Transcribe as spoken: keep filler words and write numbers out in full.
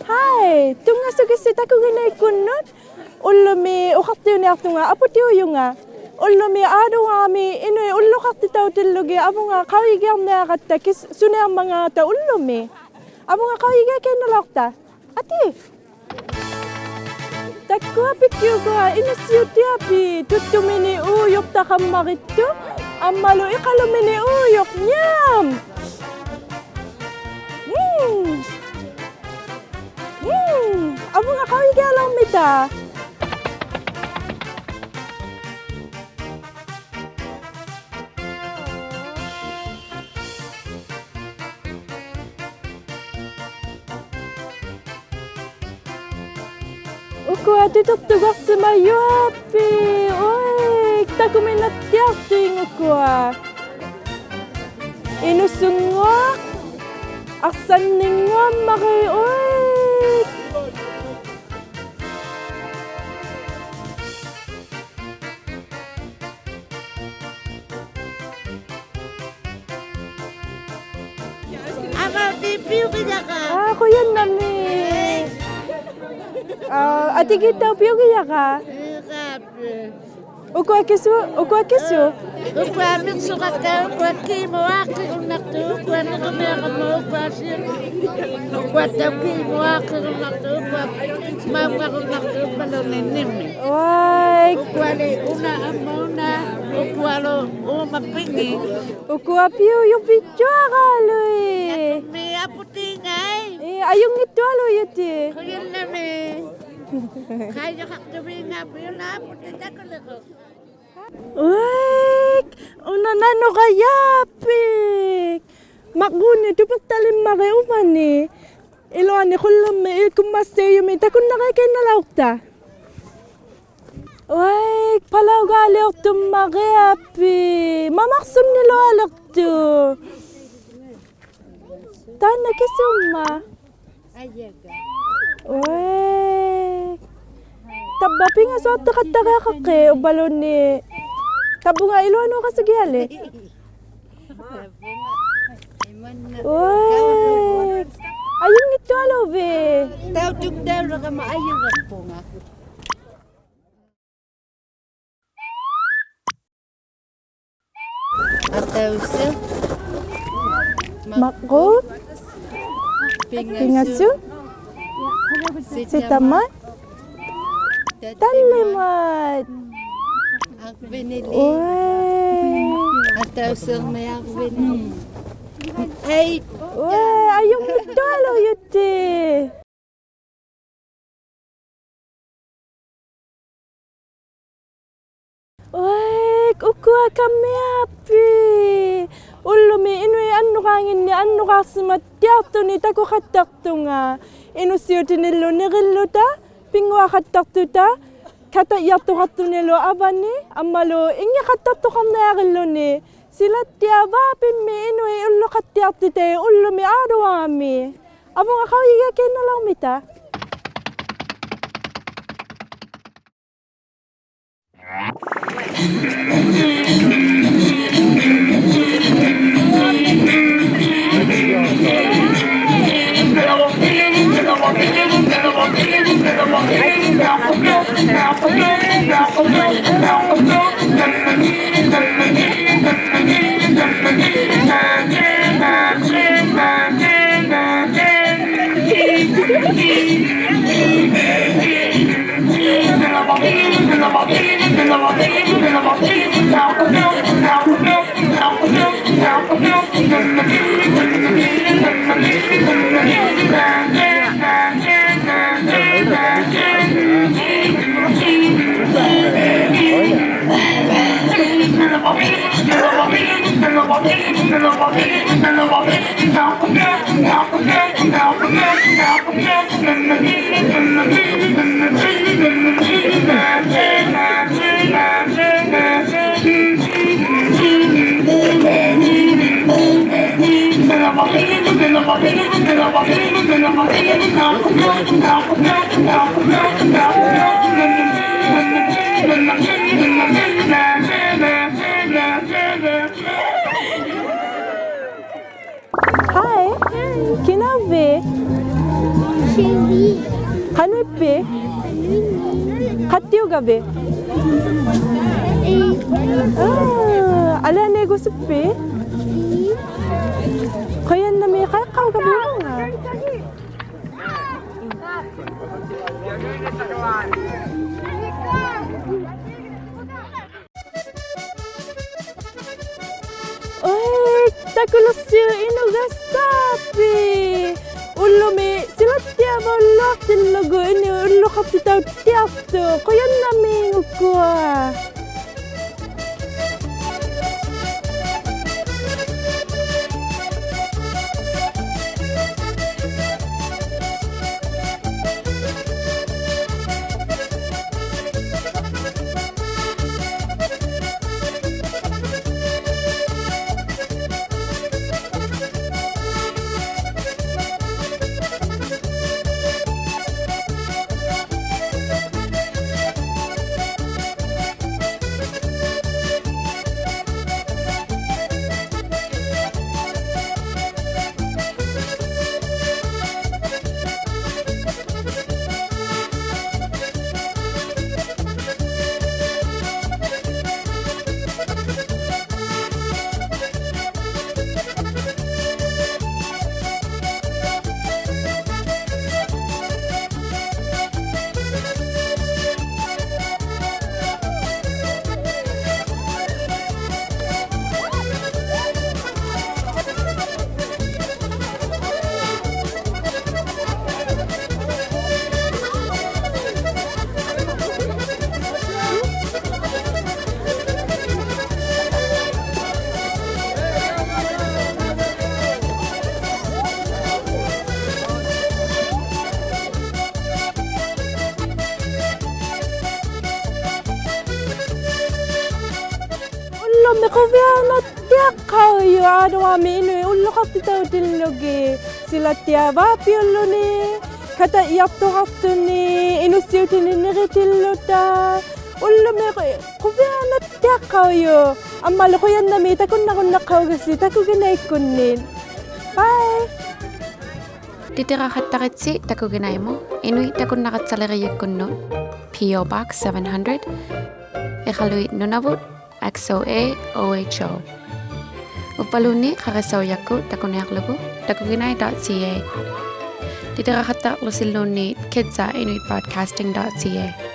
Hi, ᑐᙵᓱᒋᑦᓯ ᑕᑯᒋᓇᐃᒃᑯᓐᓄᑦ. ᐅᓪᓗᒥ ᐅᖃᖅᑎᐅᓂᐊᖅᑐᖓ ᐊᐳᑎᐅᔪᖓ. ᐅᓪᓗᒥ ᐋᑐᕚᒥ ᐃᓄᐃᑦ ᐅᓪᓗᖃᖅᑎᑕᐅᑎᓪᓗᒋᑦ ᐊᕗᖓ ᖃᐅᔨᒋᐊᕐᓂᐊᕋᑦᑕ ᑭᓱ-, ᓱᓂᐊᕐᒪᖔᑕ ᐅᓪᓗᒥ. ᐊᕗᖓ ᖃᐅᔨᒋᐊᑲᐃᓐᓇᓚᐅᖅᑕ. ᐊᑏ. ᑕᒃᑯᐊ ᐱᒃᑭᐅᒃᑯᐊ ᐃᓄᔅᓯᐅᑎᐊᐲᑦ ᑐᒃᑐᒥᓂᖅ ᐆᔪᖅ ᑕᖃᒻᒪᕆᑦᑐᖅ ᐊᒻᒪᓗ ᐃᖃᓗᒥᓂᖅ ᐆᔪᖅ. ᓐᔭᒻ. ᒻᒻ. ᒻᒻ. ᐊᕗᖓ ᖃᐅᔨᒋᐊᓚᐅᕐᒥᑕ. ᐅᑯᐊ ᑐᑐᖅᑐᒐᖅᓯᒪᔪᐊᐲᑦ. ᐅᐃᒃ, ᑕᑯᒥᓇᑦᑎᐊᖅᑐᐃᑦ ᐅᑯᐊ. ᐃᓄᓱᙳᐊᖅ, ᐊᖅᓴᓐᓂᙳᐊᒻᒪᕆᒃ, ᐅᐃᒃ. ᐊᕙᐅᑎ ᐱᐅᒋᔭᕋ. ᐋ, ᖁᔭᓐᓇᒦᒃ. ᐋ, ᐊᑎᒌᑦᑕᐅᖅ ᐱᐅᒋᔭᕋ. ᐄ, ᖃᐱ. ᐅᑯᐊ ᑭᓱ, ᐅᑯᐊ ᑭᓱ. ᐅᑯᐊ ᒥᖅᓱᖃᑦᑕ, ᐅᑯᐊ ᑮᒧᐊᖅᑭᒍᓐᓇᖅᑐᖅ, ᐅᑯᐊ ᓂᕈᒥᐊᕋᒪ, ᐅᑯᐊ ᓯ-, ᐅᑯᐊᑦᑕᐅᖅ ᑮᒧᐊᖅᑭᒍᓐᓇᖅᑐᖅ, ᐅᑯᐊ ᒪᐅᖓᒍᓐᓇᖅᑐᖅ, ᐅᑯᐊᓗ ᓂᕐᓂᕐᒥ. ᐅᐊᐃᒃ. ᐅᑯᐊᓕ ᐅᓇ ᐊᒻᒪ ᐅᓇ, ᐅᑯᐊᓗ ᐆᒪ ᐱᖏ. ᐅᑯᐊ ᐱᐅᔪᕕᔾᔪᐊᕌᓗᐃᑦ. ᓇᑯᕐᒦᒃ ᐊᐳᑎᖓᐃ. ᐄ, ᐊᔪᙱᑦᑐᐊᓘᔪᑎᑦ. ᖁᔭᓐᓇᒦᒃ. ᖃᐃᔪᖃᖅᑐᕕᖓ ᐱᐅᓇ ᐊᐳᑎ ᑕᑯᓕᕈᒃ. ᐅᐃᒃ, ᐅᓇ ᓇᓄᕋᔮᐱᒃ. ᒪᕐᕉᓐᓂᒃ ᑐᐱᖅᑕᓕᒻᒪᕆᒃ ᐅᕙᓂ. ᐃᓗᐊᓂ ᖁᓪᓕᕐᒥ ᐃᒃᑯᒻᒪᔅᓰᔪᒥᒃ ᑕᑯᓐᓇᕆᐊᑲᐃᓐᓇᓚᐅᖅᑕ. ᐅᐃᒃ, ᐸᓚᐅᒑᓕᐅᖅᑐᒻᒪᕆᐊᐱᒃ. ᒪᒪᖅᓱᓐᓂᓗᐊᓕᖅᑐᖅ. ᑖᓐᓇ ᑭᓲᒻᒪᑦ? ᐅᐃ. ᑕᕝᕙ ᐱᖓᓱᐊᖅᑎᖃᑦᑕᕆᐊᖃᖅᑭᑦ ᐅᕝᕙᓘᓐᓃᑦ. ᑕᕝᕗᖓ ᐃᓗᐊᓄᖃᓱᒋᐊᓕᒃ. ᐅᐃ. ᐊᔪᙱᑦᑐᐊᓘᕕᑦ? ᑕᐅᑐᒃᑕᐅᓚᒐᒪ ᐊᔪᕋᑉᐳᖓ. ᐊᑕᐅᓯᖅ. ᒪᕐᕉᒃ. ᐱᖓᓱᑦ. ᐱᖓᓱᑦ. ᓯᑕᒪᑦ. ᓯᑕᒪᑦ. ᑕᓪᓕᒪᑦ. ᐊᕐᕕᓂᓕᒃ. ᐅᐊᐃ. ᐊᑕᐅᓯᕐᒥᒃ ᐊᕐᕕᓂᓕᒃ. ᐊᐃ. ᐅᐊᐃ, ᐊᔪᙱᑦᑐᐊᓘᔪᑎᑦ. ᐅᐊᐃᒃ, ᐅᑯᐊ ᑲᒥᐊᐱᒃ. ᐅᓪᓗᒥ ᐃᓄᐃᑦ ᐊᓐᓄᕌᖏᓐᓂᒃ ᐊᓐᓄᕌᖅᓯᒪᑦᑎᐊᖅᑐᓂᒃ ᑕᑯᖃᑦᑕᖅᑐᖓ. ᐃᓄᔅᓯᐅᑎᓂᓪᓗ ᓂᕆᓪᓗᑕ, ᐱᙳᐊᖃᑦᑕᖅᑐᑕ, ᑲᑕᔾᔭᖅᑐᖃᖅᑐᓂᓗ ᐊᕙᓂ, ᐊᒻᒪᓗ ᐃᙱᖃᑦᑕᖅᑐᖃᕐᓂᐊᕆᓪᓗᓂ. ᓯᓚᑦᑎᐊᕙᐱᒻᒥ ᐃᓄᐃᑦ ᐅᓪᓗᖃᑦᑎᐊᖅᑎᑕᐃᑦ ᐅᓪᓗᒥ ᐋᑐᕚᒥ. ᐊᕗᖓ ᖃᐅᔨᒋᐊᑲᐃᓐᓇᓚᐅᕐᒥᑕ. Hi. Hi. ᑭᓇᐅᕕᑦ? ᓱᕕ. ᖃᓄᐃᑉᐱᑦ? ᖃᓄᐃᓐᓂ. ᖃᑦᑎᐅᒐᕕᑦ? ᐄ. ᐋ, ᐊᓕᐊᓇᐃᒍᓱᑉᐱᑦ? ᐄ. ᖁᔭᓐᓇᒦᒃ ᖃᐃᖅᑲᐅᒐᕕᑦ ᐅᕙᖓ. ᐅᐃ, ᑕᑯᓗᓯᐅᒃ ᐃᓄᒐᓴᖅᐱᑦ. ᐅᓪᓗᒥ ᓯᓚᑦᑎᐊᕙᐅᓗᐊᖅᑎᓪᓗᒍ ᐃᓄᐃᑦ ᐅᓪᓗᖃᖅᑎᑕᐅᑦᑎᐊᖅᑐᖅ. ᖁᔭᓐᓇᒦᒃ ᐅᑯᐊ. ᐅᓪᓗᒥ ᖁᕕᐊᓇᑦᑎᐊᖅᑲᐅᔪᖅ ᐊᓄᐊᒥ ᐃᓄᐃᑦ ᐅᓪᓗᖃᖅᑎᑕᐅᑎᓪᓗᒋᑦ. ᓯᓚᑦᑎᐊᕙᐅᓪᓗᓂ, ᑲᑕᔾᔭᖅᑐᖃᖅᑐᓂ, ᐃᓄᒃᓯᐅᑎᓂᒃ ᓂᕆᑎᓪᓗᑕ. ᐅᓪᓗᒥ ᖁ-, ᖁᕕᐊᓇᑦᑎᐊᖅᑲᐅᔪᖅ. ᐊᒻᒪᓗ ᖁᔭᓐᓇᒦᒃ ᑕᑯᓐᓇᕈᓐᓇᖅᑲᐅᒐᔅᓯ ᑕᑯᒋᓇᐃᒃᑯᓐᓂᒃ. Bye. ᑎᑎᕋᖃᑦᑕᕆᑦᓯ ᑕᑯᒋᓇᐃᒧᑦ, ᐃᓄᐃᑦ ᑕᑯᓐᓇᕋᑦᓴᓕᕆᔨᒃᑯᓐᓄᑦ, P O Box seven hundred, ᐃᖃᓗᐃᑦ ᓄᓇᕗᑦ, X O A O H O. ᐅᕝᕙᓘᓐᓃᑦ ᖃᕆᓴᐅᔭᒃᑯᑦ ᑕᑯᓂᐊᕐᓗᒍ, takuginai dot C A. ᑎᑎᕋᖃᑦᑕᕐᓗᓯᓘᓐᓃᑦ kids at inuit broadcasting dot C A.